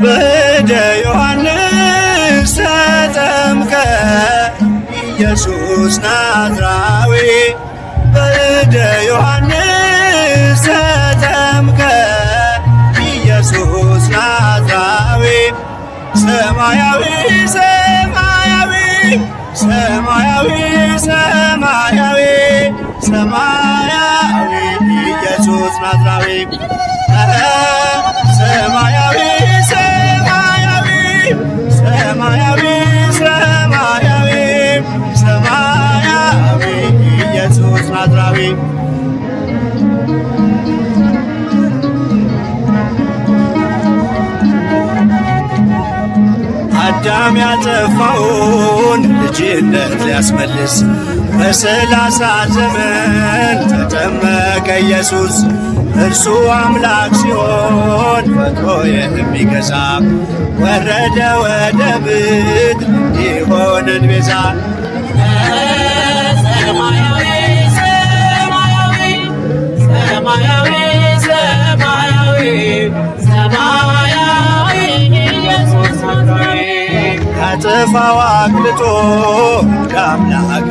በእደ ዮሐንስ ተጠምቀ ኢየሱስ ናዝራዊ፣ በእደ ዮሐንስ ተጠምቀ ኢየሱስ ናዝራዊ፣ ሰማያዊ ሰማያዊ ሰማያዊ ሰማያዊ ሰማያዊ ኢየሱስ ናዝራዊ፣ ሰማያዊ ሰማያዊ ሰማያዊ ሰማያዊ ሰማያዊ ኢየሱስ ናዝራዊ። አዳም ያጠፋውን ልጅነት ሊያስመልስ በ30 ዘመን ተጠመቀ ኢየሱስ። እርሱ አምላክ ሲሆን ፈጥሮ የሚገዛ ወረደ ወደ ምድር እንዲሆነን ቤዛ። ሰማያዊ ሰማያዊ ሰማያዊ ሰማያዊ ሰማያዊ ኢየሱስ ናዝራዊ። ከጥፋው አቅልጦ እንደ አምላክ